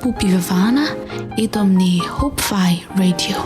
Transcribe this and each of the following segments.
fanompoam-pivavahana eto amin'ny Hope Fi Radio.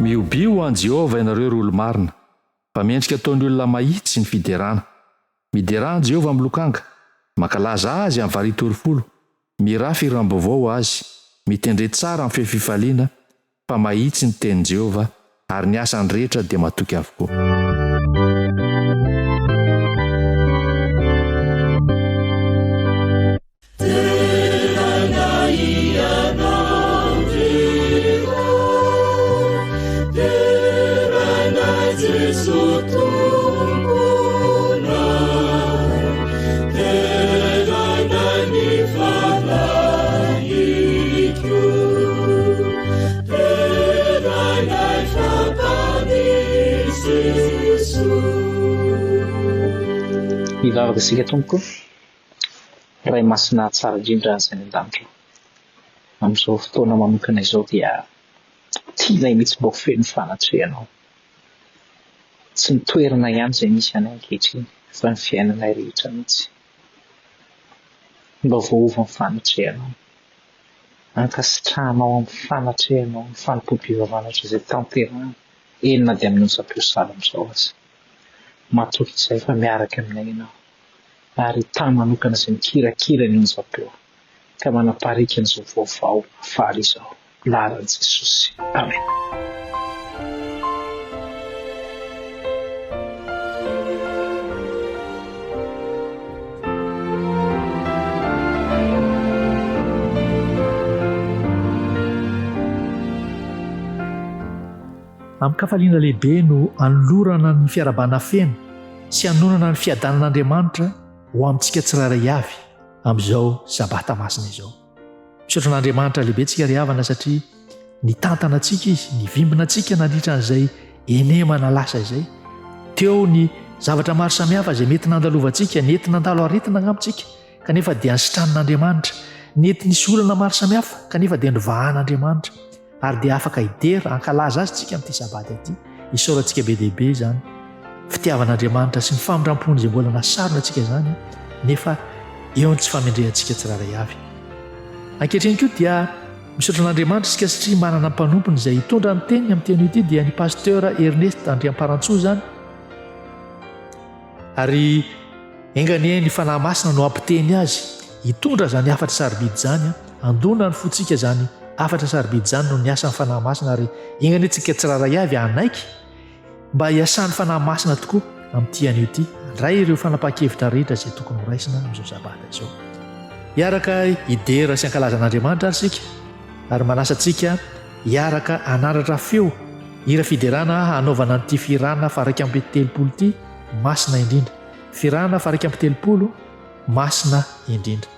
Mihobiha ho an'i Jehovah ianareo ry olo-marina, fa mendrika ataon'ny olona mahitsy ny fiderana. Miderà an'i Jehovah amin'ny lokanga, mankalaza azy amin'ny varitorifolo, mirafy hiram-baovao ho azy, mitendre tsara amin'ny feo fifaliana, fa mahitsy ny tenin'i Jehovah, ary ny asany rehetra dia matoky avokoa. Hivavaka isika tompoko. Ray masina tsara indrindra izay any an-danitra. Amin'izao fotoana manokana izao dia tianay mihitsy mba ho feno fanatrehanao. Tsy ny toerana ihany izay misy anay ankehitriny fa ny fiainanay rehetra mihitsy. Mba voaova ny fanatrehanao. Ankasitrahanao amin'ny fanatrehanao ny fanompoam-pivavahana izay tanterahina, eny na dia amin'ny onjam-peo sahala amin'izao aza. Matoky izahay fa miaraka aminay Ianao, ary hitahy manokana izay mikirakira ny onjam-peo ka manapariaka an'izao vaovao mahafaly izao. Laharan'i Jesosy. Amen. Amin-kafaliana lehibe no anolorana ny fiarahabana feno sy anonana ny fiadanan'Andriamanitra ho amintsika tsirairay avy amin'izao Sabata masina izao. Misaotra an'Andriamanitra lehibe tsika ry havana satria nitantana antsika izy, nivimbina antsika nandritra an'izay enemana lasa izay. Teo ny zavatra maro samihafa izay mety nandalovantsika, nety nandalo aretina angamba tsika, kanefa dia nisitranin'Andriamanitra. Nety nisy olana maro samihafa, kanefa dia novahan'Andriamanitra. Ary dia afaka hidera, hankalaza azy tsika amin'ity sabata ity. Isaorantsika be dia be izany fitiavan'Andriamanitra sy ny famindram-pony izay mbola nasarona antsika izany, nefa eo ny tsy famendrehantsika tsirairay avy. Ankehitriny koa dia misaotra an'Andriamanitra isika satria manana mpanompony izay hitondra ny teniny amin'ity anio ity dia ny Pasteur Ernest Andriamparantsoa izany. Ary enga anie ny Fanahy Masina no hampiteny azy hitondra izany hafatra sarobidy izany, handona ny fontsika izany hafatra sarobidy izany noho ny asan'ny Fanahy Masina ary enga anie tsika tsirairay avy hanaiky mba hiasan'ny Fanahy Masina tokoa amin'ity anio ity, handray ireo fanapahan-kevitra rehetra izay tokony horaisina amin'izao Sabata izao. Hiaraka hidera sy hankalaza an'Andriamanitra ary isika ary manasa antsika hiaraka hanandratra feo. Hira fiderana hanaovana an'ity fihirana faha-31 ity, Masina Indrindra. Fihirana faha-31, Masina Indrindra.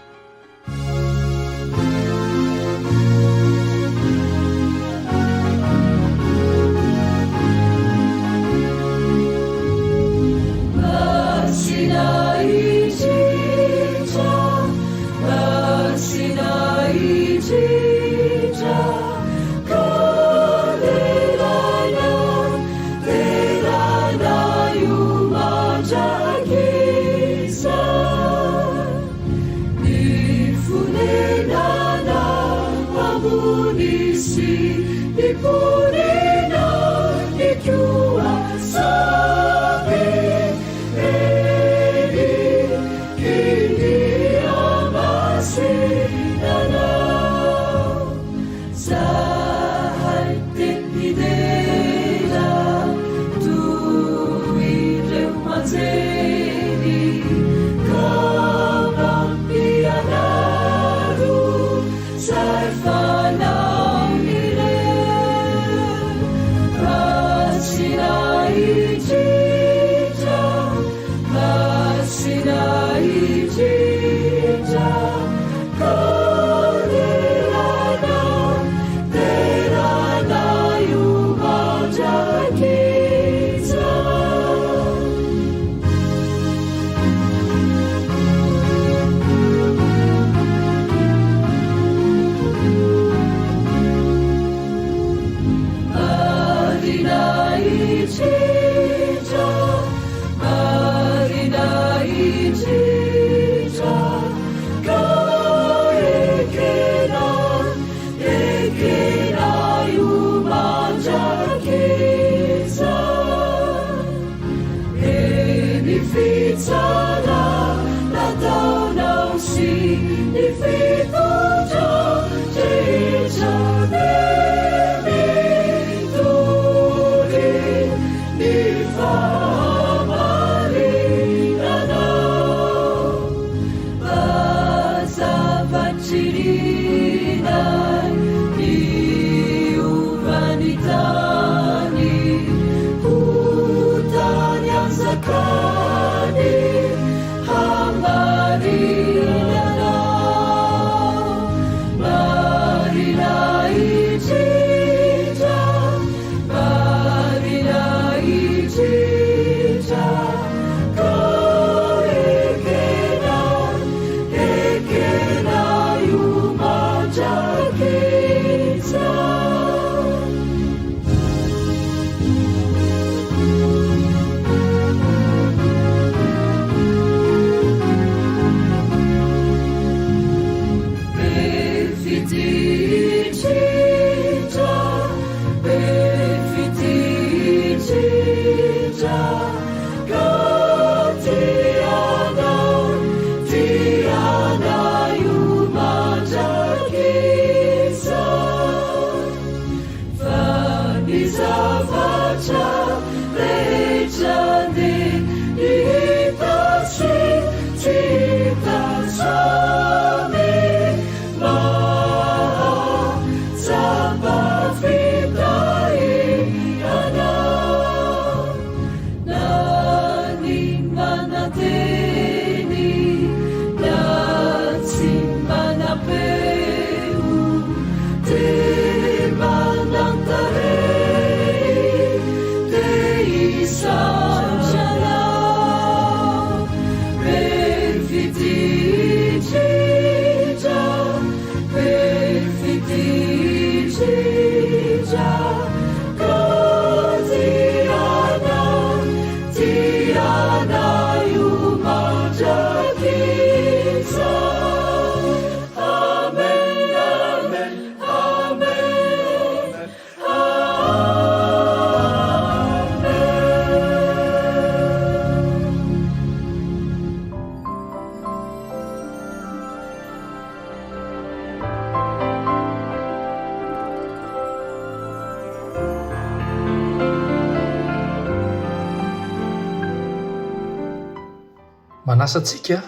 Manasa antsika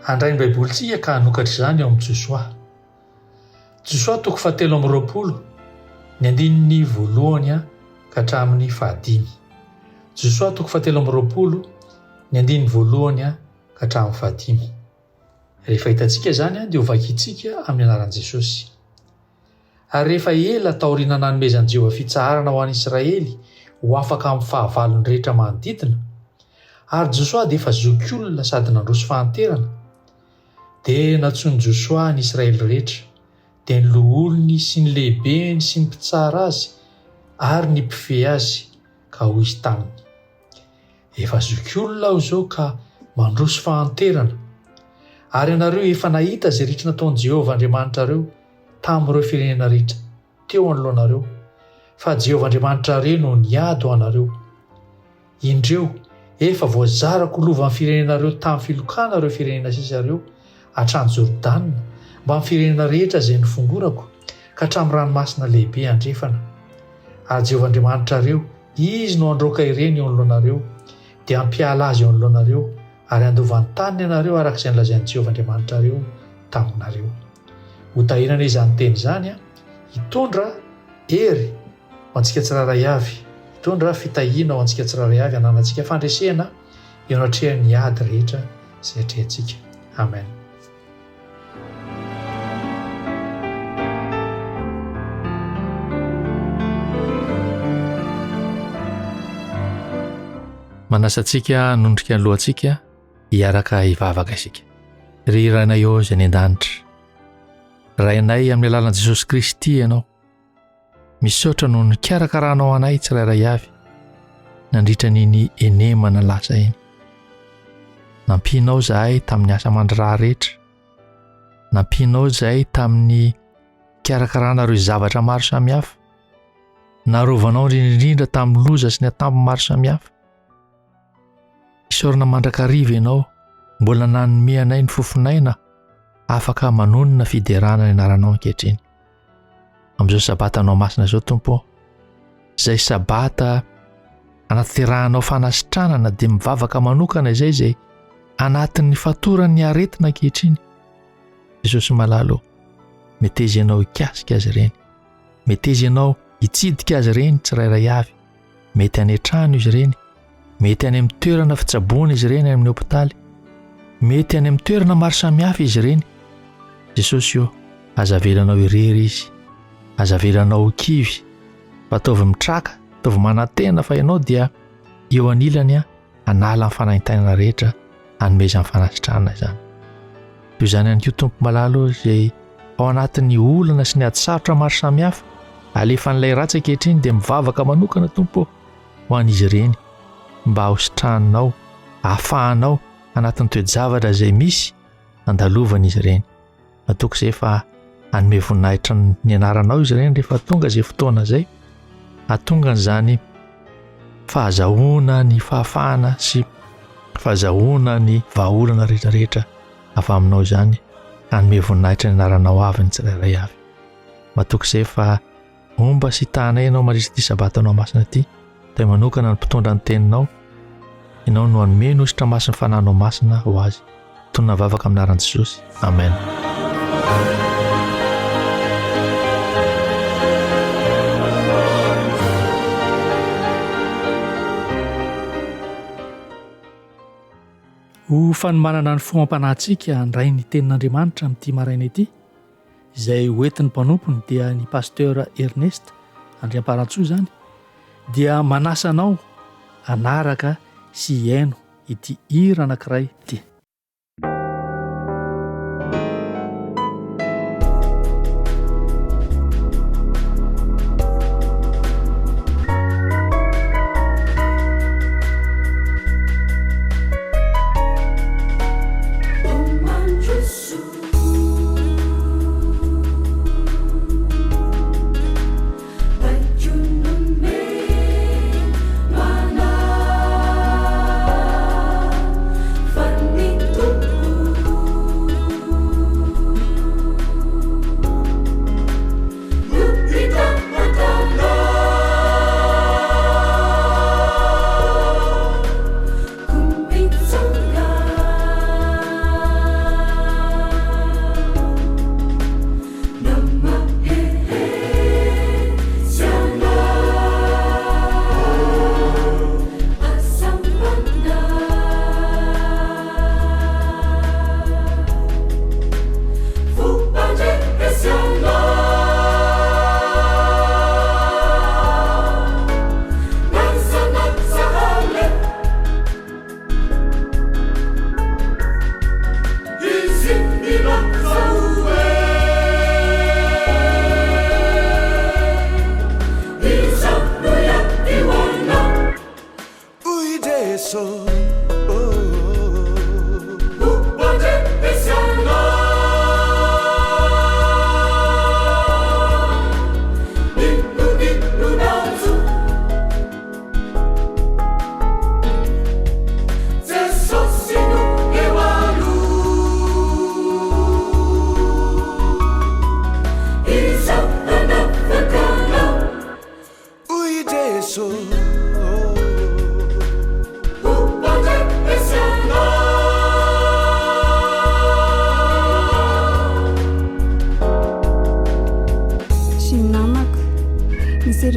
handray ny Baibolintsika ka hanokatra izany ao amin'i Josoa. Josoa toko fahatelo amby roapolo, ny andininy voalohany. ka hatramin'ny fahadimy. Josoa toko fahatelo amby 20, ny andininy voalohany ka hatramin'ny fahadimy. Rehefa hitantsika izany dia hovakintsika amin'ny anaran'i Jesosy. Ary rehefa ela taoriana nanomezan'i Jehovah fitsaharana ho an'i Israely ho afaka amin'ny fahavalony rehetra manodidina, ary Josoa dia efa zokiolona sady nandroso fahanterana, dia nantsoin'i Josoa ny Israely rehetra, dia ny loholony sy ny lehibeny sy ny mpitsara azy ary ny mpifehy azy, ka hoy izy taminy, Efa zokiolona aho izao ka mandroso fahanterana, ary ianareo efa nahita izay rehetra nataon'i Jehovah Andriamanitrareo tamin'ireo firenena rehetra teo anoloanareo, fa Jehovah Andriamanitrareo no niady ho anareo. Indreo, efa voazarako ho lovan'ny firenenareo tamin'ny filokana ireo firenena sisa ireo, hatrany Jordana, mbamin'ny firenena rehetra izay nofongorako, ka hatramin'ny ranomasina lehibe andrefana. Ary Jehovah Andriamanitrareo, Izy no handroaka ireny eo anoloanareo, dia hampiala azy eo anoloanareo, ary handova ny taniny ianareo araka izay nolazain'i Jehovah Andriamanitrareo taminareo. Hotahina anie izany teny izany, hitondra hery ho antsika tsirairay avy, hitondra fitahiana ho antsika tsirairay avy hananantsika fandresena eo anatrehan'ny ady rehetra izay atrehantsika. Amen. Manasa antsika hanondrika ny lohantsika hiaraka hivavaka isika. Ry Rainay ô izay any an-danitra, Rainay amin'ny alalan'i Jesosy Kristy Ianao. Misaotra noho ny nikarakaranao anay tsirairay avy nandritra an'iny enemana lasa iny. Nampianao izahay tamin'ny asa aman-draharaha rehetra. Nampianao izahay tamin'ny fikarakarana ireo zavatra maro samihafa. Narovanao indrindra indrindra tamin'ny loza sy ny atambo maro samihafa. Isaorana mandrakariva ianao mbola nanome anay ny fofon'aina afaka manonona fiderana ny anaranao ankehitriny. Amin'izao sabatanao masina izao Tompo ô, izay sabata anatanterahanao fanasitranana dia mivavaka manokana izay izay anatin'ny fatoran'ny aretina ankehitriny. Jesosy malala ô, meteza ianao hikasika azy ireny. Meteza ianao hitsidika azy ireny tsirairay avy. Mety any an-trano izy ireny, mety any amin'ny toerana fitsaboana izy ireny any amin'ny hopitaly, mety any amin'ny toerana maro samihafa izy ireny. Jesosy ô, aza avelanao irery izy, aza avelanao ho kivy, fa ataovy mitraka, ataovy manantena fa ianao dia eo anilany hanala ny fanaintainana rehetra, hanomezany fanasitranana izany. Toy izany ihany koa Tompo malala ô, izay ao anatin'ny olana sy ny ady sarotra maro samihafa alefan'ilay ratsy ankehitriny dia mivavaka manokana Tompo ô ho an'izy ireny mba hositraninao, ahafahanao anatin'ny toe-javatra izay misy andalovana izy ireny. Matoky izay fa hanome voninahitra ny anaranao izy ireny rehefa tonga izay fotoana izay. Hahatonga an'izany fahazahoana ny fahafahana sy fahazahoana ny vahaolana rehetrarehetra avy aminao izany hanome voninahitra ny anaranao avy ny tsirairay avy. Matoky izay fa Homba sy tahanay ianao mandritra ity sabatanao masina ity, dia manokana ny mpitondra ny teninao, ianao no hanome ny hosotra masin'ny fanahinao masina ho azy. Tonona vavaka amin'ny anaran'i Jesosy. Amen. Ho fanomanana ny fo am-panahintsika handray ny tenin'Andriamanitra amin'ity maraina ity, izay hoentin'ny mpanompony dia ny Pasteur Ernest Andriamparantsoa izany, dia manasa anao hanaraka sy hihaino ity hira anankiray ity.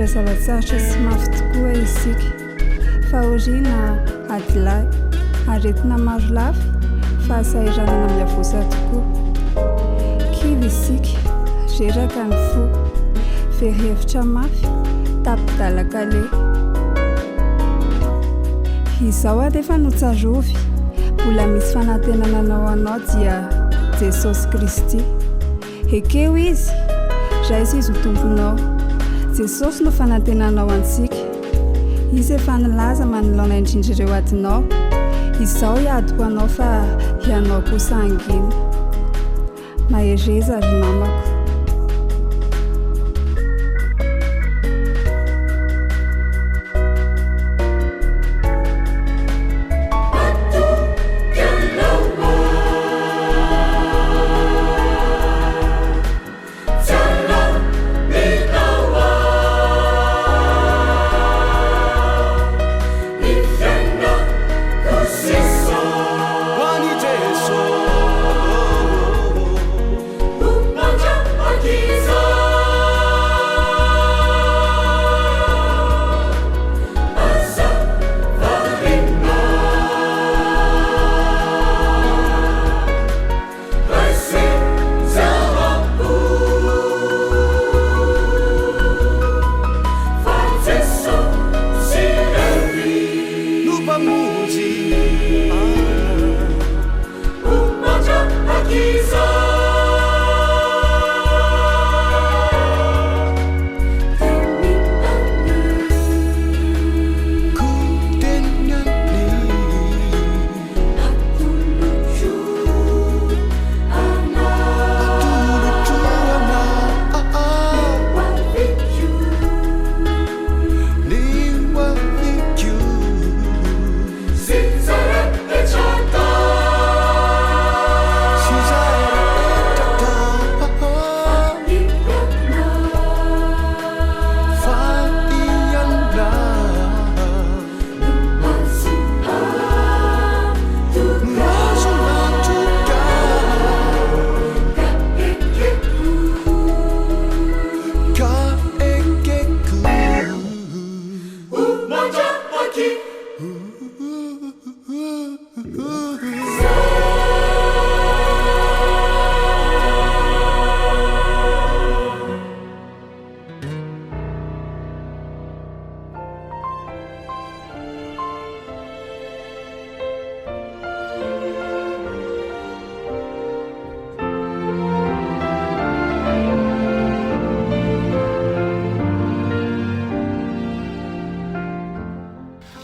Misedra zava-tsarotra sy mafy tokoa isika. Fahoriana, adilahy, aretina maro lafy, fahasahiranana miavosa tokoa. Kivy isika, reraka ny fo, very hevitra mafy, tapi-dalan-kaleha. Izao anefa no tsarovy, mbola misy fanantenana anao anao dia Jesosy Kristy. Ekeo Izy, raiso Izy ho Tomponao. Jesosy no fanantenanao antsika. Izy efa nilaza manoloana indrindra ireo adinao. Izao hiady ho anao fa ianao kosa hangina. Mahereza ry namako.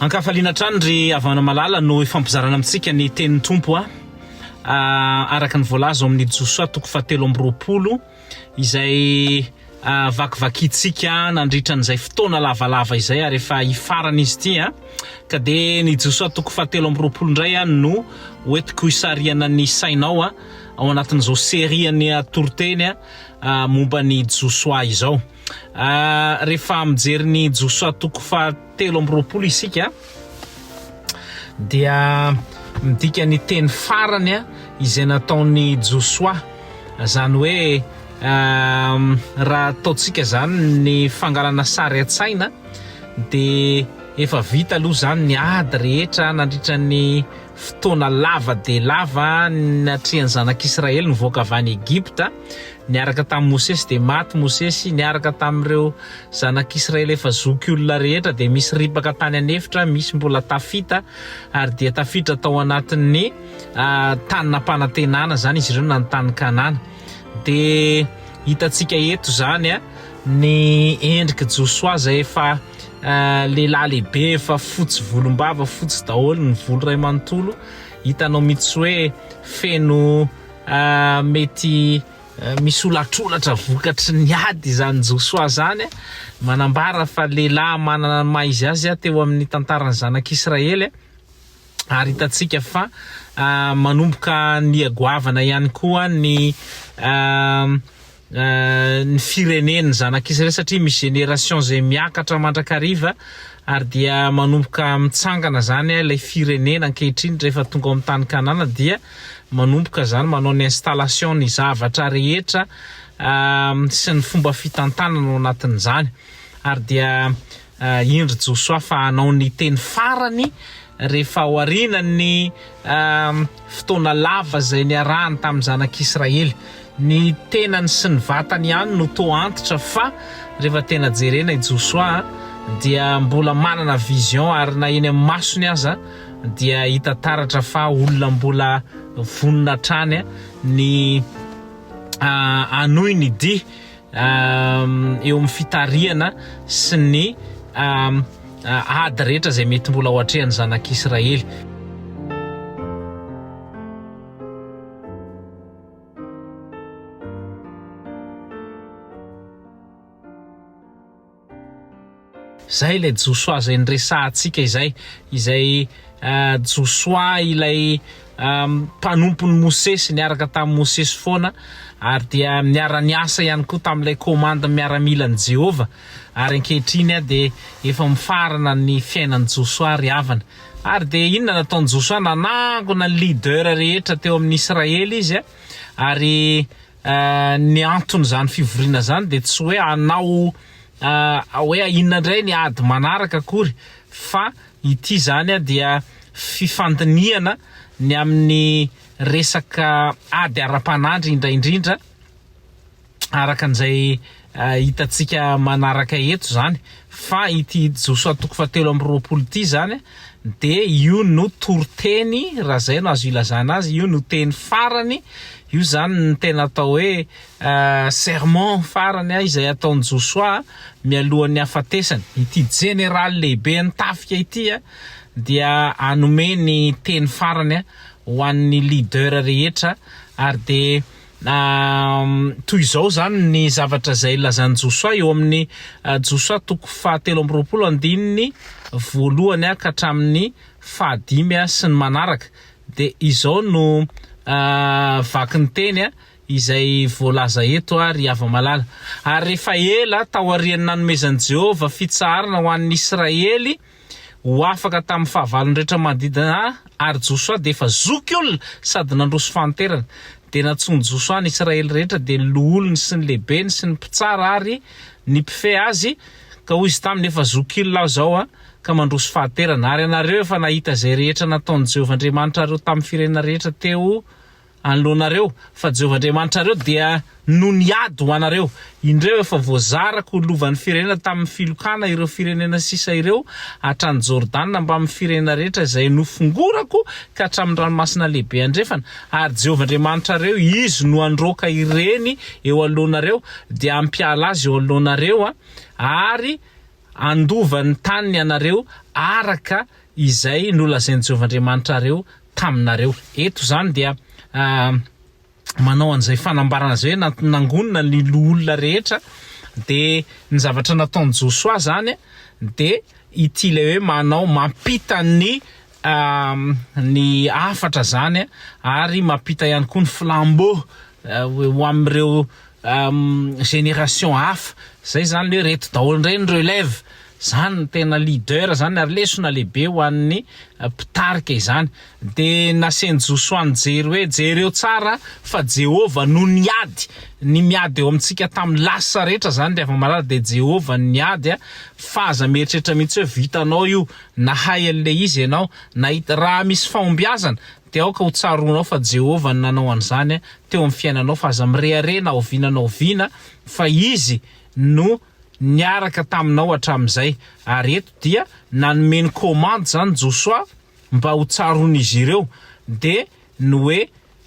Ankafaliana hatrany ry havana malala no ifampizarana amintsika ny tenin'ny Tompo a araka ny voalaza ao amin'ny Josoa toko fahatelo amby 20 izay vakivakintsika nandritra an'izay fotoana lavalava izay ary efa hifarana izy ity a ka dia ny Josoa toko fahatelo amby 20 indray a no hoentiko hisarihana ny sainao a ao anatin'izao série ny toriteny a momba ny Josoa izao. Rehefa mijery ny Josoa toko fahatelo amby 20 isika dia midika ny teny farany izay nataon'i Josoa, izany hoe raha ataontsika izany ny fangalana sary an-tsaina dia efa vita aloha izany ny ady rehetra nandritra ny fotoana lava dia lava natrehan'ny zanak'Israely nivoaka avy any Egypta niaraka tamin'i Mosesy dia maty Mosesy niaraka tamin'ireo zanak'Israely efa zokiolona rehetra dia misy ripaka tany an'efitra misy mbola tafita ary dia tafiditra tao anatin'ny tany nampanantenana izany izy ireo na ny tany Kanana dia hitantsika eto izany ny endrik'i Josoa izay efa Lehilahy lehibe efa fotsy volombava, fotsy daholo ny volo iray manontolo. Hitanao mihitsy hoe feno mety misy holatrolatra vokatry ny ady izany Josoa izany. Manambara fa lehilahy manana ny maha izy azy teo amin'ny tantaran'ny zanak'Israely. Ary hitantsika fa manomboka niha-goavana ihany koa ny ny firenen'ny zanak'Israely satria misy génération izay miakatra mandrakariva ary dia manomboka mitsangana zany ilay firenena ankehitriny rehefa tonga ao amin'ny tany Kanana dia manomboka zany manao ny installation ny zavatra rehetra sy ny fomba fitantanana ao anatin'izany. Ary dia indry Josoa fa hanao ny teny farany rehefa aorianan'ny fotoana lava izay niarahany tamin'ny zanak'Israely. Ny tenany sy ny vatany ihany no toa antitra fa rehefa tena jerena i Josoa dia mbola manana vision ary na eny amin'ny masony aza dia hita taratra fa olona mbola vonona hatrany ny hanohy ny dia eo amin'ny fitarihana sy ny ady rehetra izay mety mbola ho atrehan'ny zanak'Israely. Izay ilay Josoa izay niresahantsika izay, izay Josoa ilay mpanompon'i Mosesy, niaraka tamin'i Mosesy foana, ary dia niara-niasa ihany koa tamin'ilay komandy miaramilan'i Jehovah. Ary ankehitriny dia efa mifarana ny fiainan'i Josoa ry havana. Ary dia inona nataon'i Josoa? Nanangona ny leader rehetra teo amin'ny Israely izy, ary Ny anton'izany fivoriana izany dia tsy hoe hanao hoe inona indray ny ady manaraka akory fa ity izany dia fifandinihana ny amin'ny resaka ady ara-panahy indrindra indrindra araka an'izay hitantsika manaraka eto izany fa ity Josoa toko fahatelo amby 20 ity izany dia io no toriteny raha izay no azo ilazana azy io no teny farany io izany ny tena atao hoe sermon farany izay ataon'i Josoa mialohan'ny hafatesany ity jeneraly lehibe ny tafika ity dia hanome ny teny farany ho an'ny leader rehetra ary dia Toy izao izany ny zavatra izay lazan'i Josoa eo amin'ny Josoa toko fahatelo amby 20 andininy voalohany ka hatramin'ny fahadimy sy ny manaraka. Dia izao no vakin'ny teny izay voalaza eto ry hava-malala. Ary rehefa ela taorian'ny nanomezan'i Jehovah fitsaharana ho an'ny Israely, ho afaka tamin'ny fahavalony rehetra manodidina ahy, ary Josoa dia efa zoky olona sady nandroso fahanterana. Dia nantsoin'i Josoa ny Israely rehetra, dia ny loholony sy ny lehibeny sy ny mpitsara ary ny mpifehy azy, ka hoy izy taminy, Efa zoky olona aho izao, ka mandroso fahanterana, ary ianareo efa nahita izay rehetra nataon'i Jehovah Andriamanitrareo tamin'ny firenena rehetra teo anoloanareo, fa Jehovah Andriamanitrareo dia no niady ho anareo. Indreo, efa voazarako ho lovan'ny firenena tamin'ny filokana ireo firenena sisa ireo, hatrany Jordana mbamin'ny firenena rehetra izay nofongorako ka hatramin'ny Ranomasina Lehibe andrefana. Ary Jehovah Andriamanitrareo, Izy no handroaka ireny eo anoloanareo, dia hampiala azy eo anoloanareo, ary handova ny taniny ianareo araka izay nolazain'i Jehovah Andriamanitrareo taminareo. Eto izany dia manao an'izay fanambarana izay hoe nangonina ny loholona rehetra dia ny zavatra nataon'i Josoa izany dia ity ilay hoe manao mampita ny ny hafatra izany ary mampita ihany koa ny flambeau ho amin'ireo génération hafa. Izay izany hoe reto daholo indray ny relève. Izany no tena leader izany ary lesona lehibe ho an'ny mpitarika izany. Dia nasain'i Josoa nijery hoe jereo tsara fa Jehovah no niady. Ny miady eo amintsika tamin'ny lasa rehetra izany ry hava-malala dia Jehovah no niady fa aza mieritreritra mihitsy hoe vitanao io, nahay an'ilay izy ianao, nahita raha misy fahombiazana dia aoka ho tsaroanao fa Jehovah no nanao an'izany teo amin'ny fiainanao fa aza mirehareha na oviana na oviana fa Izy no niaraka taminao hatramin'izay. Ary eto dia nanome ny commande izany Josoa mba ho tsaroan'izy ireo. Dia ny hoe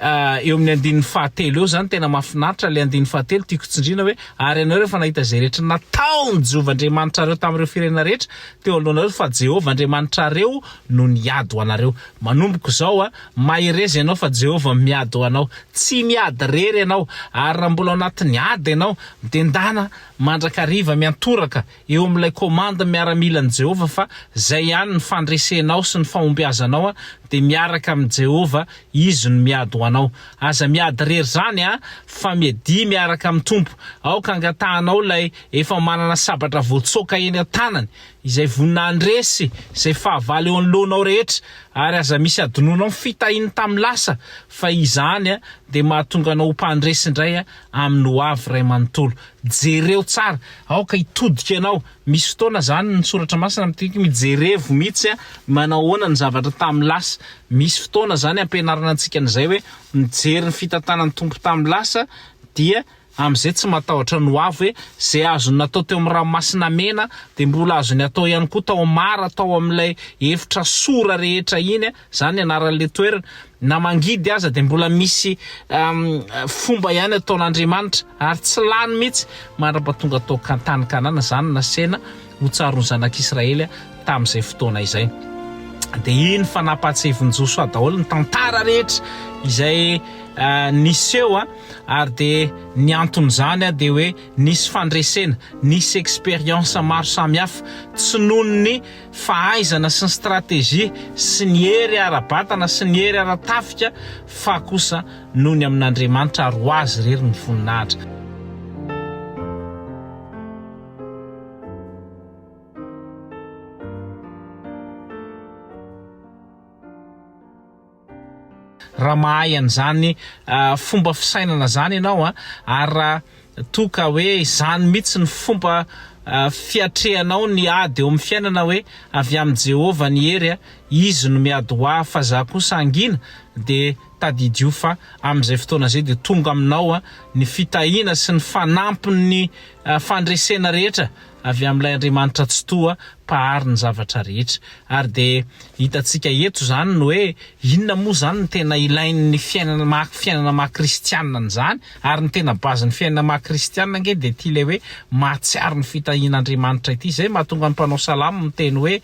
eo amin'ny andininy fahatelo eo izany tena mahafinaritra ilay andininy fahatelo tiako tsindriana hoe ary ianareo efa nahita izay rehetra nataon'i Jehovah Andriamanitrareo tamin'ireo firenena rehetra teo alohanareo fa Jehovah Andriamanitrareo no niady ho anareo. Manomboka izao a, mahereza ianao fa Jehovah miady ho anao. Tsy miady irery ianao, ary raha mbola ao anatin'ny ady ianao, dia ndana mandrakariva miantoraka eo amin'ilay commande miaramilan'i Jehovah fa zay ihany ny fandresenao sy ny fahombiazanao a, dia miaraka amin'i Jehovah, Izy no miady ho anao. Aza miady irery izany a, fa miadia miaraka amin'ny Tompo. Aoka angatahanao ilay efa manana sabatra voatsoaka eny an-tanany. Izay vonona handresy izay fahavalo eo anoloanao rehetra, ary aza misy adinoinao ny fitahiany tamin'ny lasa, fa izany dia mahatonga anao ho mpandresy indray amin'ny ho avy iray manontolo. Jereo tsara, aoka hitodika ianao. Misy fotoana izany ny soratra masina miteny hoe mijerevo mihitsy manao ahoana ny zavatra tamin'ny lasa. Misy fotoana izany ampianarana antsika an'izay hoe mijery ny fitantanan'ny Tompo tamin'ny lasa dia Amin'izay tsy matahotra ny ho avy hoe izay azony natao teo amin'ny ranomasina mena dia mbola azony atao ihany koa tao Mara tao amin'ilay efitra sora rehetra iny, izany ny anaran'ilay toerana. Na mangidy aza dia mbola misy fomba ihany ataon'Andriamanitra ary tsy lany mihitsy mandra-pahatonga tao tany Kanana, izany no nasena ho tsaroan'ny zanak'Israely tamin'izay fotoana izay. Dia iny fa nampahatsiahivin'i Josoa daholo ny tantara rehetra izay niseho. Ary dia ny anton'izany dia hoe nisy fandresena, nisy expérience maro samihafa, tsy noho ny fahaizana sy ny stratégie sy ny hery ara-batana sy ny hery ara-tafika fa kosa noho ny amin'Andriamanitra ary ho Azy irery ny voninahitra. Raha mahay an'izany fomba fisainana izany ianao ary raha toa ka hoe izany mihitsy ny fomba fiatrehanao ny ady eo amin'ny fiainana hoe avy amin'i Jehovah ny hery, Izy no miady ho ahy fa za kosa hangina, dia tadidio fa amin'izay fotoana izay dia tonga aminao ny fitahiana sy ny fanampin'ny fandresena rehetra avy amin'ilay Andriamanitra Tsitoha Mpahary ny zavatra rehetra. Ary dia hitantsika eto izany ny hoe inona moa izany no tena ilain'ny fiainana maha fiainana maha kristianina an'izany, ary ny tena base-n'ny fiainana maha kristianina ange dia ity ilay hoe mahatsiaro ny fitahian'Andriamanitra ity. Izay mahatonga ny mpanao salamo miteny hoe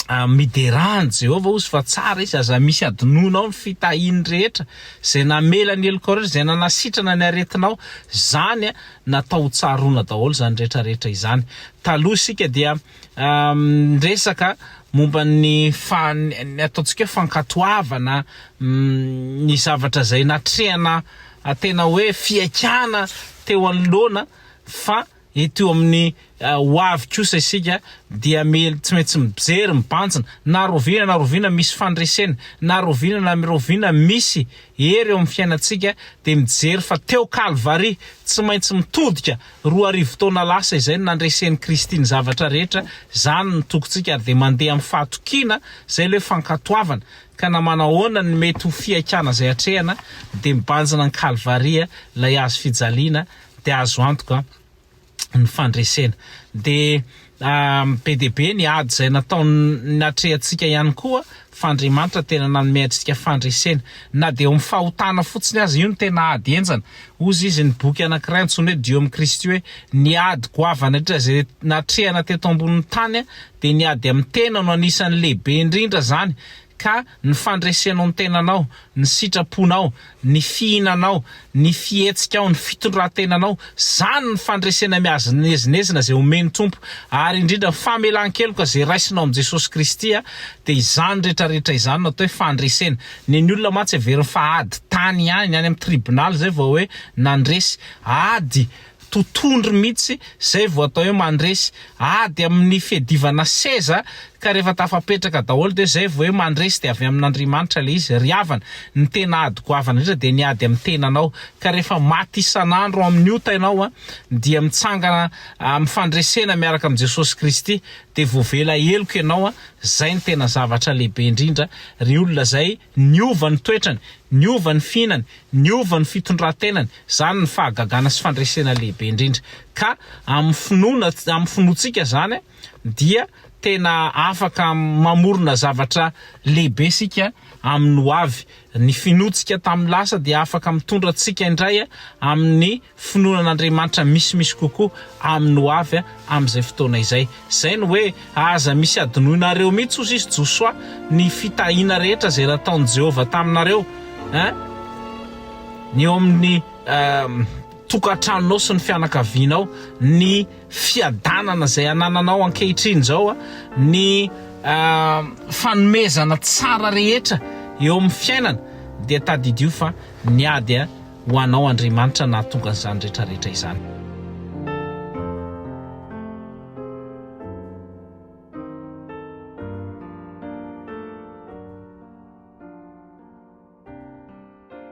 Miderà an'i Jehovah hozy fa tsara izy, aza misy adinoinao ny fitahiany rehetra, izay namela ny helokao rehetra, izay nanasitrana ny aretinao, izany natao ho tsaroana daholo izany rehetra rehetra izany. Taloha isika dia niresaka momba ny fa ny ataontsika hoe fankatoavana ny zavatra izay natrehana tena hoe fihaikana teo anoloana fa Eto amin'ny ho avy kosa isika dia mel tsy maintsy mijery, mibanjina, na rahoviana na rahoviana misy fandresena, na rahoviana na rahoviana misy hery eo amin'ny fiainantsika dia mijery fa teo Kalvary tsy maintsy mitodika 2000 taona lasa izay no nandresen'i Kristy ny zavatra rehetra, izany no tokintsika ary dia mandeha amin'ny fahatokiana, izay ilay hoe fankatoavana, ka na manahoana ny mety ho fihaikana izay atrehana dia mibanjina an'i Kalvary ilay hazo fijaliana dia azo antoka ny fandresena. Dia be dia be ny ady izay nataony natrehantsika ihany koa fa Andriamanitra tena nanome antsika fandresena. Na dia eo amin'ny fahotana fotsiny aza, io no tena ady henjana. Hozy izy ny boky anankiray antsoina hoe Dieu amin'ny Kristy hoe ny ady goavana indrindra izay natrehana teto ambonin'ny tany dia ny ady amin'ny tena no anisan'ny lehibe indrindra izany Ka ny fandresenao ny tenanao, ny sitraponao, ny fihinanao, ny fihetsikao, ny fitondran-tenanao, izany ny fandresena miazinezinezina izay omen'ny Tompo, ary indrindra ny famelan-keloka izay raisinao amin'i Jesosy Kristy, dia izany rehetra rehetra izany no atao hoe fandresena. Ny ny olona mantsy heveriny fa ady tany ihany, any amin'ny tribonaly izay vao hoe nandresy. Ady Totondry mihitsy, zay vao atao hoe mandresy. Ady amin'ny fiadivana seza ka rehefa tafapetraka daholo dia zay vao hoe mandresy dia avy amin'Andriamanitra ilay izy. Ry havana, ny tena ady goavana indrindra dia ny ady amin'ny tenanao. Ka rehefa maty isan'andro amin'ny ota ianao dia mitsangana amin'ny fandresena miaraka amin'i Jesosy Kristy dia voavela heloka ianao, zay no tena zavatra lehibe indrindra ry olona zay niova ny toetrany, niova ny fihinany, niova ny fitondran-tenany, Izany ny fahagagana sy fandresena lehibe indrindra. Ka amin'ny finoana, amin'ny finoantsika izany dia tena afaka mamorona zavatra lehibe isika amin'ny ho avy. Ny finoantsika tamin'ny lasa dia afaka mitondra antsika indray amin'ny finoana an'Andriamanitra misimisy kokoa amin'ny ho avy amin'izay fotoana izay. Izay no hoe aza misy adinoinareo mihitsy hozy izy Josoa ny fitahiana rehetra izay nataon'i Jehovah taminareo. Hein? Ny eo amin'ny tokantranonao sy ny fianakavianao, ny fiadanana izay anananao ankehitriny izao, ny fanomezana tsara rehetra eo amin'ny fiainana dia tadidio fa niady ho anao Andriamanitra nahatonga an'izany rehetra rehetra izany.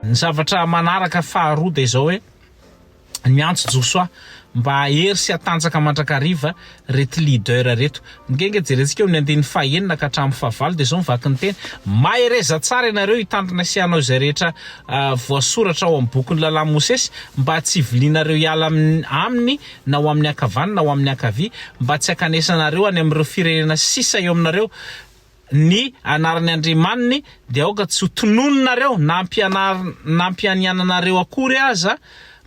Ny zavatra manaraka faharoa dia izao hoe, Miantso Josoa mba hahery sy hatanjaka mandrakariva reto leader reto. Nge nge jerentsika eo amin'ny andininy fahenina ka hatramin'ny fahavalo dia izao ny vaky ny teny, Mahereza tsara ianareo hitandrina sy hanao izay rehetra voasoratra ao amin'ny bokin'ny lalàn'i Mosesy mba tsy hivilianareo hiala aminy na ho amin'ny ankavanana na ho amin'ny ankavia mba tsy hankanesanareo any amin'ireo firenena sisa eo aminareo ny anaran'ny andriamaniny dia aoka tsy ho tononinareo na na ampianiananareo akory aza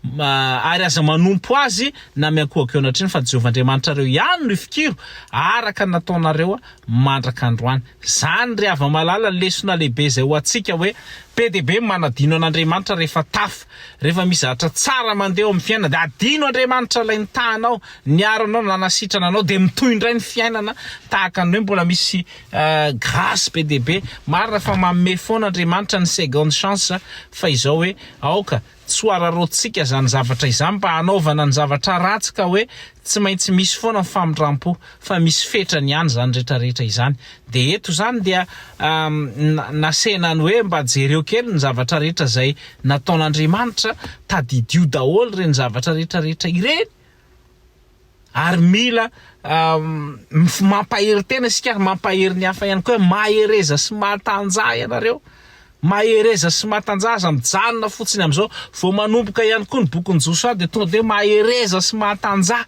ary aza manompo azy na miankohoka eo anatrehany fa Jehovah Andriamanitrareo ihany no ifikiro araka ny nataonareo mandraka androany. Izany ry hava-malala lesona lehibe izay ho antsika hoe be dia be ny manadino an'Andriamanitra rehefa tafa, rehefa misy zavatra tsara mandeha eo amin'ny fiainana dia adino Andriamanitra ilay nitaha anao, niaro anao, nanasitrana anao dia mitohy indray ny fiainana tahaka ny hoe mbola misy grâce be dia be. Marina fa manome foana Andriamanitra ny seconde chance fa izao hoe aoka tsy ho araraotintsika izany zavatra izany mba hanaovana ny zavatra ratsy ka hoe tsy maintsy misy foana ny famindrampo fa misy fetrany ihany izany rehetra rehetra izany. Dia eto izany dia nasehina ny hoe mba jereo kely ny zavatra rehetra izay nataon'Andriamanitra, tadidio daholo ireny zavatra rehetra rehetra ireny. Ary mila mampahery tena isika ary mampahery ny hafa ihany koa hoe mahereza sy matanjaha ianareo. Mahereza sy matanjaha, aza mijanona fotsiny amin'izao. Vao manomboka ihany koa ny bokin'i Josoa dia tonga dia hoe mahereza sy matanjaha.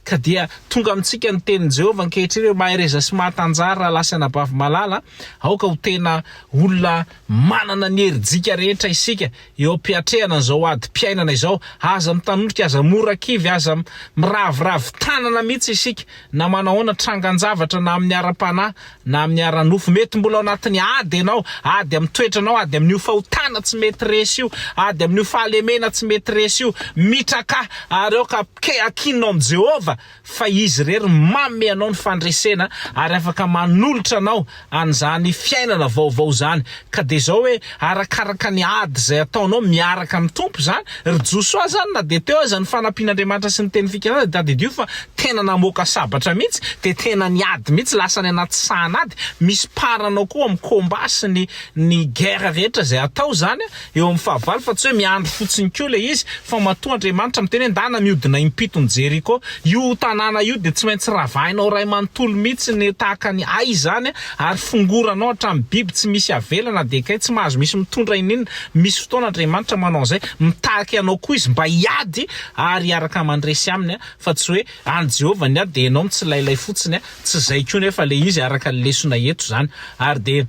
Ka dia tonga amintsika ny tenin'i Jehovah ankehitriny hoe mahereza sy matanjaha ry rahalahy sy anabavy malala. Aoka ho tena olona manana ny herijika rehetra isika Eo am-piatrehana an'izao adim-piainana izao, aza mitanondrika, aza mora kivy, aza miraviravy tanana mihitsy isika, na manahoana trangan-javatra na amin'ny ara-panahy na amin'ny ara-nofo. Mety mbola ao anatin'ny ady ianao, ady amin'ny toetranao, ady amin'io fahotana tsy mety resy io, ady amin'io fahalemena tsy mety resy io. Mitrakà ary aoka akinina ao amin'i Jehovah fa Izy irery manome anao ny fandresena ary afaka manolotra anao an'izany fiainana vaovao izany. Ka dia izao hoe, arakaraka ny ady izay ataonao miaraka amin'ny Tompo izany, ry Josoa izany na dia teo aza ny fanampian'Andriamanitra sy ny teny fikasana dia tadidio fa tena namoaka sabatra mihitsy, dia tena niady mihitsy, lasa any anaty sahan'ady, misy part anao koa amin'ny combat sy ny ny guerre rehetra izay atao izany eo amin'ny fahavalo fa tsy hoe miandry fotsiny koa ilay izy fa matoa Andriamanitra miteny hoe ndana mihodina impito ny Jeriko io tanàna io dia tsy maintsy ravahinao iray manontolo mihitsy ny tahaka ny Ay izany ary fongoranao hatramin'ny biby tsy misy avela na dia kay tsy mahazo misy mitondra ininona misy fotoana Andriamanitra manao an'izay mitaky anao koa izy mba hiady ary hiaraka mandresy aminy fa tsy hoe any Jehovah ny ady dia ianao mitsilailay fotsiny tsy izay koa nefa ilay izy araka ny lesona eto izany ary dia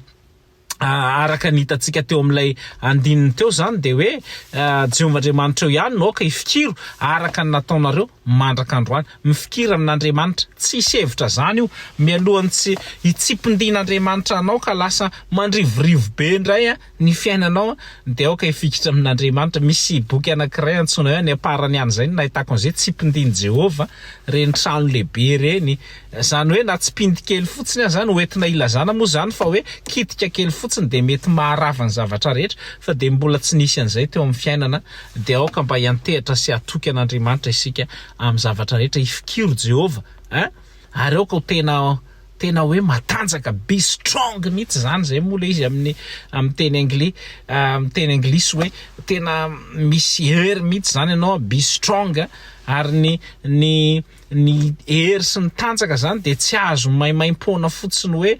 Araka ny hitantsika teo amin'ilay andininy teo izany dia hoe Jehovah Andriamanitreo ihany no aoka hifikiro araka ny nataonareo mandraka androany. Mifikira amin'Andriamanitra. Tsisy hevitra izany io. Mialohan'ny tsy hitsipindin'Andriamanitra anao ka lasa mandrivorivo be indray ny fiainanao dia aoka hifikitra amin'Andriamanitra. Misy boky anankiray antsoina hoe Any am-parany any izay no nahitako an'izay, Tsipindin'i Jehovah, ireny trano lehibe ireny. Izany hoe na tsipindy kely fotsiny aza no entina ilazana moa izany fa hoe kitika kely fotsiny dia mety maharava ny zavatra rehetra fa dia mbola tsy nisy an'izay teo amin'ny fiainana dia aoka mba hiantehitra sy hatoky an'Andriamanitra isika amin'ny zavatra rehetra hifikiro Jehovah eh ary aoka ho tena tena hoe matanjaka be strong mihitsy izany izay moa ilay izy amin'ny amin'ny teny anglis amin'ny teny anglisy hoe tena misy hery mihitsy izany ianao be strong ary ny ny Ny hery sy ny tanjaka zany dia tsy azo maimaimpoana fotsiny hoe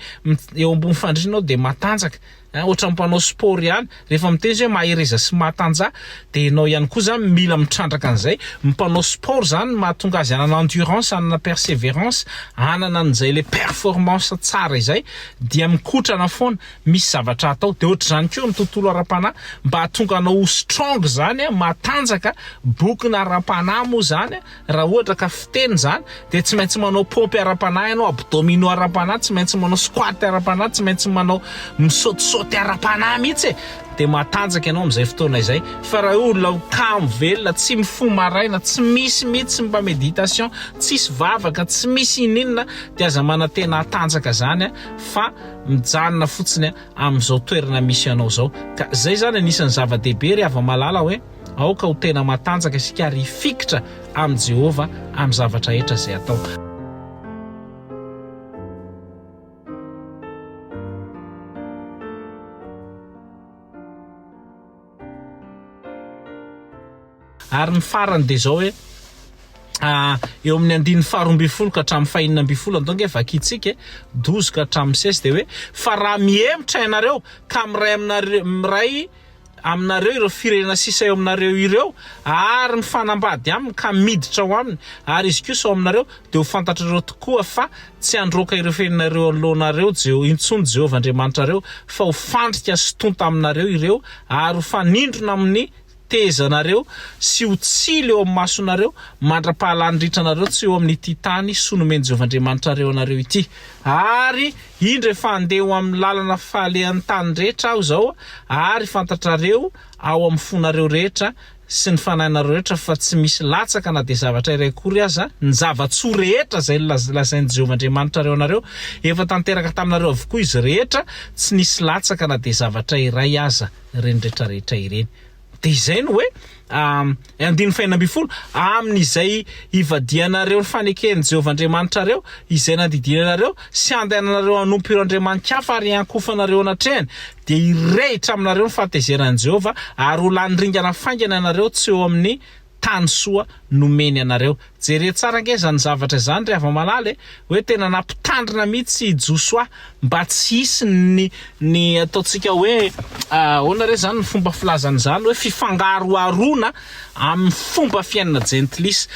eo ambony fandriana aho dia matanjaka. Ohatran'ny mpanao sport ihany, rehefa miteny izy hoe mahereza sy matanjaha dia ianao ihany koa zany mila mitrandraka an'izay. Ny mpanao sport zany mahatonga azy hanana endurance, hanana perseverance, hanana an'izay le performance tsara izay dia mikotrana foana, misy zavatra atao. Dia ohatr'izany koa ny tontolo ara-panahy, mba hahatonga anao ho strong zany, matanjaka, bokona ara-panahy moa zany, Raha ohatra ka fiteny izany dia tsy maintsy manao paompy ara-panahy ianao, abdominaux ara-panahy, tsy maintsy manao squat ara-panahy, tsy maintsy manao misaotisaoty ara-panahy mihitsy e! Dia matanjaka ianao amin'izay fotoana izay. Fa raha hoe olona kamo velona, tsy mifoha maraina, tsy misy mihitsy mba méditation, tsisy vavaka, tsy misy ininona dia aza manantena hatanjaka izany fa mijanona fotsiny amin'izao toerana misy anao izao. Ka izay izany anisan'ny zava-dehibe ry hava-malala hoe. Aoka ho tena matanjaka isika ary hifikitra amin'i Jehovah amin'ny zavatra rehetra izay atao. Ary ny farany dia izao hoe eo amin'ny andininy faha-12 ka hatramin'ny faha-16, andao ange vakintsika e, 12 ka hatramin'ny 16 dia hoe fa raha mihemotra ianareo ka miray aminareo miray aminareo ireo firenena sisa eo aminareo ireo ary mifanambady aminy ka miditra ao aminy ary izy kosa ao aminareo dia ho fantatrareo tokoa fa tsy handroaka ireo firenena ireo anoloanareo Jeho intsony Jehovah Andriamanitrareo fa ho fandrika sy tonta aminareo ireo ary ho fanindrona amin'ny tezanareo sy ho tsilo eo amin'ny masonareo mandra-pahalany ritra anareo tsy eo amin'ity tany soa nomen'i Jehovah Andriamanitrareo anareo ity. Ary indro efa handeha ho amin'ny lalana falehan'ny tany rehetra aho izao, ary fantatrareo ao amin'ny fonareo rehetra sy ny fanahinareo rehetra fa tsy misy latsaka na dia zavatra iray akory aza, ny zava-tsoa rehetra izay nolazain'i Jehovah Andriamanitrareo anareo, efa tanteraka taminareo avokoa izy rehetra, tsy nisy latsaka na dia zavatra iray aza. ireny rehetra rehetra ireny. Dia izay no hoe andininy fahenina ambin'ny folo, amin'izay hivadihanareo ny faneken'i Jehovah Andriamanitrareo, izay nandidiany anareo, sy handehananareo hanompo ireo andriamani-kafa ary hiankohofanareo anatrehany, dia hirehitra aminareo ny fahatezeran'i Jehovah, ary ho lany ringana faingana ianareo tsy eo amin'ny tany soa nomeny anareo. Jereo tsara ange izany zavatra izany ry hava-malala e! Hoe tena nampitandrina mihitsy i Josoa mba tsy hisy ny ny ataontsika hoe ahoana re izany ny fomba filazana izany hoe fifangaroharoana amin'ny fomba fiainana jentilisa.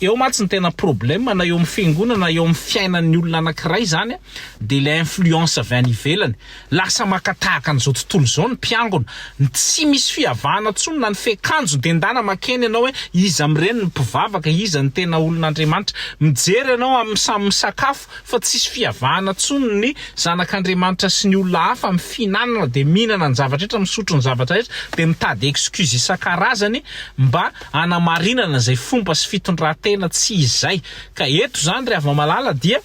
Eo mantsy ny tena problème na eo amin'ny fiangonana na eo amin'ny fiainan'ny olona anankiray izany dia ilay influence avy any ivelany. Lasa maka tahaka an'izao tontolo izao ny mpiangona. Ny tsy misy fiavahana intsony na ny fiakanjo dia ndana makeny ianao hoe iza amin'ireny ny mpivavaka, iza ny tena olon'Andriamanitra. Mijery ianao amin'ny samy misakafo fa tsisy fiavahana intsony ny zanak'Andriamanitra sy ny olona hafa amin'ny fihinanana dia mihinana ny zavatra rehetra, misotro ny zavatra rehetra dia mitady excuse isan-karazany mba hanamarinana izay fomba sy fitondran-tena tsy izay. Ka eto izany ry hava-malala dia.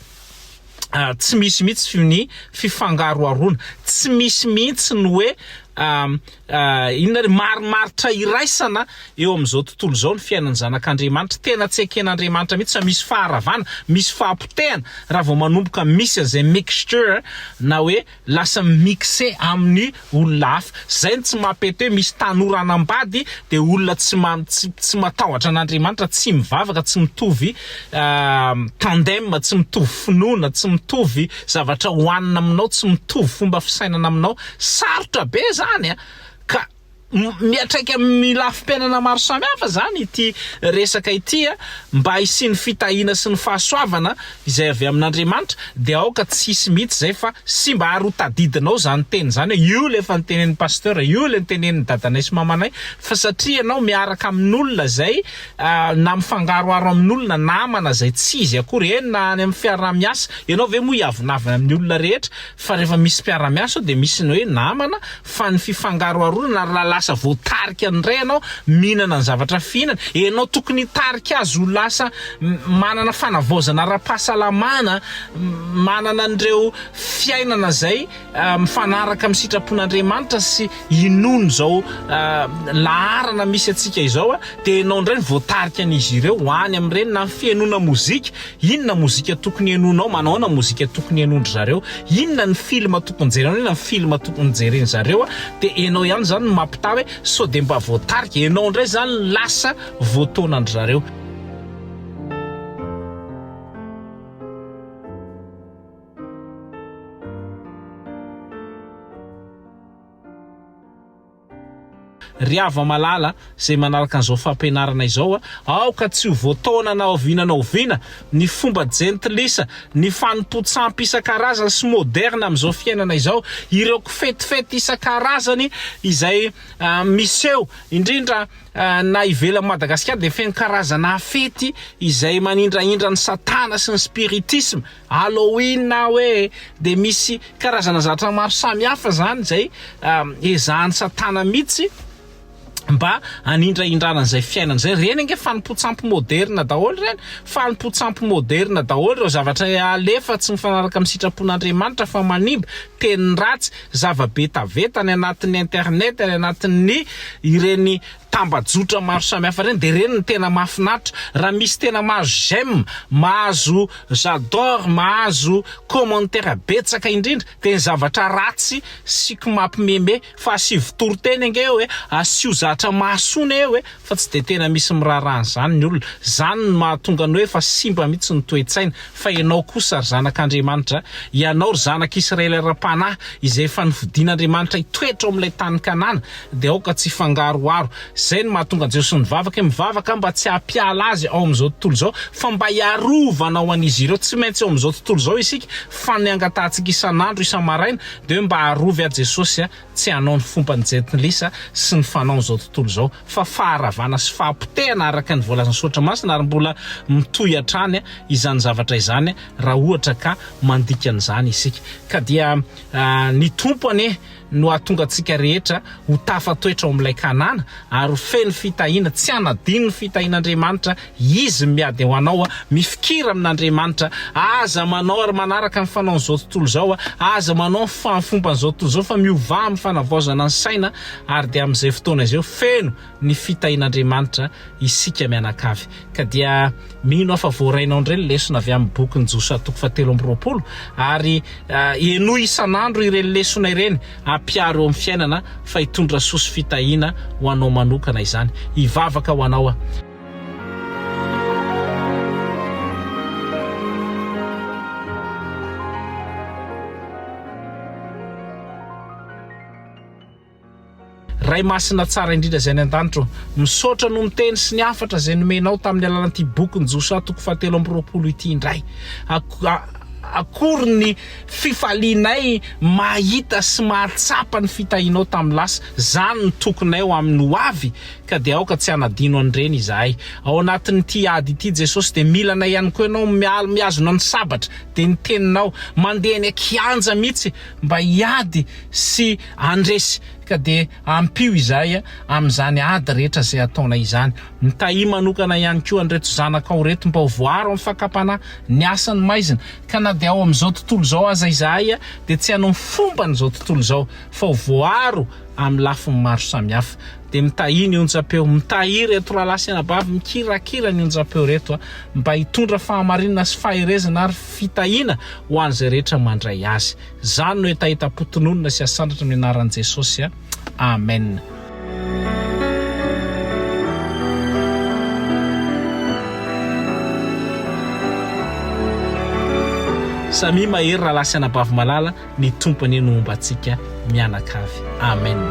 Tsy misy mihitsy ny fifangaroharoana, tsy misy mihitsy ny hoe inona re, marimaritra iraisana eo amin'izao tontolo izao ny fiainan'ny zanak'Andriamanitra. Tena tsy eken'Andriamanitra mihitsy fa misy faharavana, misy fahapotehana raha vao manomboka misy an'izay mixture na hoe lasa mi-mixer amin'ny olona hafa. Zay no tsy mampety hoe misy tanora hanambady dia olona tsy tsy tsy matahotra an'Andriamanitra, tsy mivavaka, tsy mitovy tandem, tsy mitovy finoana, tsy mitovy zavatra hohanina aminao, tsy mitovy fomba fisainana aminao. Sarotra be zany a! Ka Miantraika amin'ny lafim-piainana maro samihafa izany ity resaka ity a! Mba hisian'ny fitahiana sy ny fahasoavana izay avy amin'Andriamanitra dia aoka tsy hisy mihitsy izay fa simba ary ho tadidinao izany teny izany hoe io ilay efa notenenin'ny Pasteur, io ilay notenenin'ny dadanay sy mamanay fa satria ianao miaraka amin'olona izay na mifangaroharo amin'olona namana izay tsy izy akory, eny na any amin'ny fiaraha-miasa, ianao ve moa hiavonavona amin'ny olona rehetra fa rehefa misy mpiara-miasa ao dia misy ny hoe namana Fa ny fifangaroharoana ary raha lasa voatarika indray ianao mihinana ny zavatra fihinana, ianao tokony hitarika azy ho lasa manana fanavaozana ara-pahasalamana, manana an'ireo fiainana izay mifanaraka amin'ny sitrapon'Andriamanitra sy inoany izao laharana misy antsika izao, dia ianao indray no voatarika an'izy ireo ho any amin'ireny na ny fihainoana mozika, Inona mozika tokony henoinao? Manahoana mozika tokony henoin-dry zareo? Inona ny film tokony jerenao? Inona ny film tokony jeren zareo? Dia enao ihany izany no mampitaha hoe sao dia mba voatarika? Enao indray izany no lasa voataonan-dry zareo. Ry hava-malala izay manaraka an'izao fampianarana izao, aoka tsy ho voataona na oviana na oviana ny fomba jentilisa, ny fanompoan-tsampy isan-karazany sy moderna amin'izao fiainana izao, ireo kifetifety isan-karazany izay miseho, indrindra na ivelan'i Madagasikara dia feno karazana fety izay manindrahindra an'i Satana sy ny spiritisme. Halloween hoe dia misy karazana zavatra maro samihafa zany izay ezahan'i satana mihitsy mba hanindrahindrana an'izay fiainana izay. Ireny ange fanompoan-tsampy moderna daholo ireny, fanompoan-tsampy moderna daholo ireo zavatra alefa tsy mifanaraka amin'ny sitrapon'Andriamanitra fa manimba, teny ratsy, zava-betaveta any anatin'ny internet, any anatin'ny ireny. tambajotra maro samihafa ireny dia ireny no tena mahafinaritra. Raha misy tena mahazo j'aime, mahazo j'adore, mahazo commentaire betsaka indrindra dia ny zavatra ratsy sy mampimeme fa asivo toriteny ange eo e, asio zatra mahasoa ne eo e, fa tsy dia tena misy miraharaha an'izany ny olona. Izany no mahatonga ny hoe efa simba mihitsy ny toe-tsaina. Fa ianao kosa ry zanak'Andriamanitra, ianao ry zanak'Israely ara-panahy, izay efa nofidin'Andriamanitra hitoetra ao amin'ilay tany Kanana, dia aoka tsy hifangaroharo. Izay no mahatonga an'i Jesosy nivavaka hoe, Mivavaka aho mba tsy hampiala azy ao amin'izao tontolo izao, fa mba hiarovana ho an'izy ireo. Tsy maintsy eo amin'izao tontolo izao isika, fa ny angatahantsika isan'andro, isa-maraina, dia hoe mba arovy aho Jesosy a, tsy hanao ny fomban'ny jentilisa sy ny fanaon'izao tontolo izao, fa faharavana sy fahapotehana araka ny voalazan'ny Soratra Masina, ary mbola mitohy hatrany izany zavatra izany raha ohatra ka mandika an'izany isika. Ka dia ny Tompo anie no hahatonga antsika rehetra ho tafatoetra ao amin'ilay Kanana, ary ho feno fitahiana, tsy hanadino ny fitahian'Andriamanitra, Izy no miady ho anao, mifikira amin'Andriamanitra, aza manao ary manaraka ny fanaon'izao tontolo izao, aza manao ny fomban'izao tontolo izao fa miovà amin'ny fanavaozana ny saina, ary dia amin'izay fotoana izay feno ny fitahian'Andriamanitra isika mianakavy. Ka dia mino aho fa voarainao indray ny lesona avy amin'ny bokin'i Josoa toko fahatelo amby 20 ary henoy isan'andro ireny lesona ireny, ampiharo eo amin'ny fiainana fa hitondra soa sy fitahiana ho anao manokana izany. Hivavaka ho anao aho. Ray masina tsara indrindra izay any an-danitra ô, misaotra noho ny teny sy ny hafatra izay nomenao tamin'ny alalan'ity bokin'i Josoa toko fahatelo amby 20 ity indray. Akory ny fifalianay mahita sy mahatsapa ny fitahianao tamin'ny lasa. Izany no tokinay ho amin'ny ho avy, ka dia aoka tsy hanadino an'ireny izahay. Ao anatin'ity ady ity Jesosy dia mila anay ihany koa Ianao mihazona ny sabatra, dia ny teninao, mandeha eny an-kianja mihitsy mba hiady sy handresy ka dia ampio izahay amin'izany ady rehetra izay ataonay izany. Mitahia manokana ihany koa an'ireto zanakao ireto mba ho voaaro amin'ny fakam-panahy, ny asan'ny maizina, ka na dia ao amin'izao tontolo izao aza izahay dia tsy hanao ny fomban'izao tontolo izao fa ho voaaro amin'ny lafiny maro samihafa. Dia mitahia ny onjam-peo, mitahia ireto rahalahy sy anabavy mikirakira ny onjam-peo ireto mba hitondra fahamarinana sy faherezana ary fitahiana ho an'izay rehetra mandray azy. Izany no hetahetam-potononina sy asandratra amin'ny anaran'i Jesosy. Amen. Samia mahery rahalahy sy anabavy malala, ny Tompo anie no homba antsika mianakavy. Amen.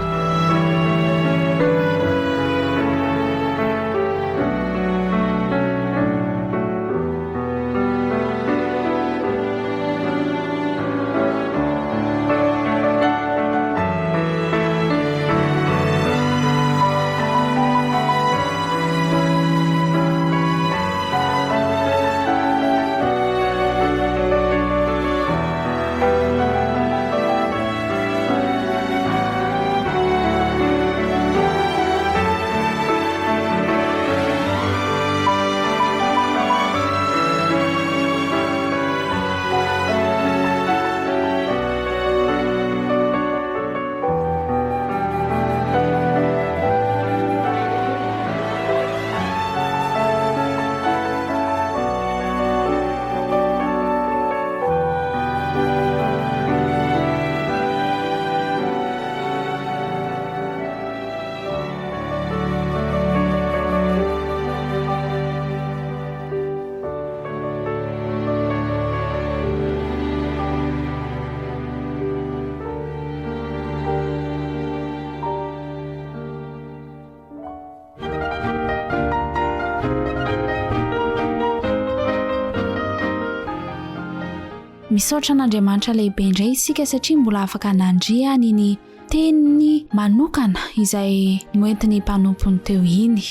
Misaotra an'Andriamanitra lehibe indray isika satria mbola afaka nandre an'iny teniny manokana izay noentin'ny mpanompony teo iny.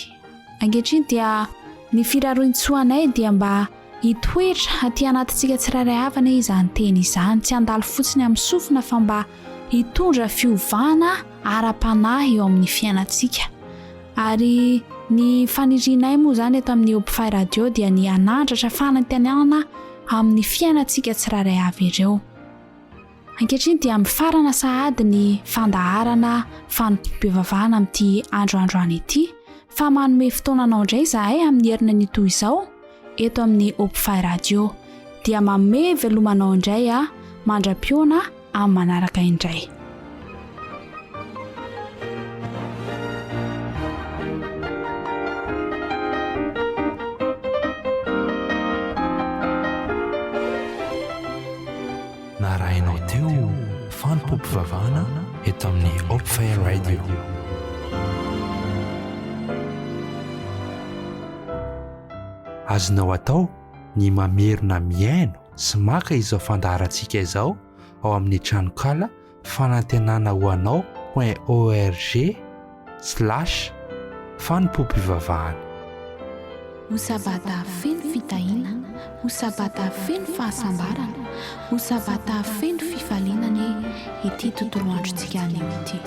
Ankehitriny dia ny firarointsoanay dia mba hitoetra aty anatintsika tsirairay avy anie izany teny izany, tsy handalo fotsiny amin'ny sofina fa mba hitondra fiovana ara-panahy eo amin'ny fiainantsika. Ary ny fanirianay moa izany eto amin'ny Hopfy Radio dia ny hanandratra fanantenana amin'ny fiainantsika tsirairay avy ireo. Ankehitriny dia mifarana sahady ny fandaharana fanompoam-pivavahana amin'ity andro androany ity. Fa manome fotoana anao indray izahay amin'ny heriny anio toy izao eto amin'ny Hopfy Radio. Dia manome veloma anao indray aho mandra-pihaona amin'ny manaraka indray. Narahinao teo fanompoam-pivavahana eto amin'ny Hopfy Radio. Azonao atao ny mamerina mihaino sy maka izao fandaharantsika izao ao amin'ny tranonkala fanantenana ho anao point org slash fanompoam-pivavahana. Ho sabata feno fitahiana, ho sabata feno fahasambarana, ho sabata feno fifaliana anie ity tontolo androntsika anio ity.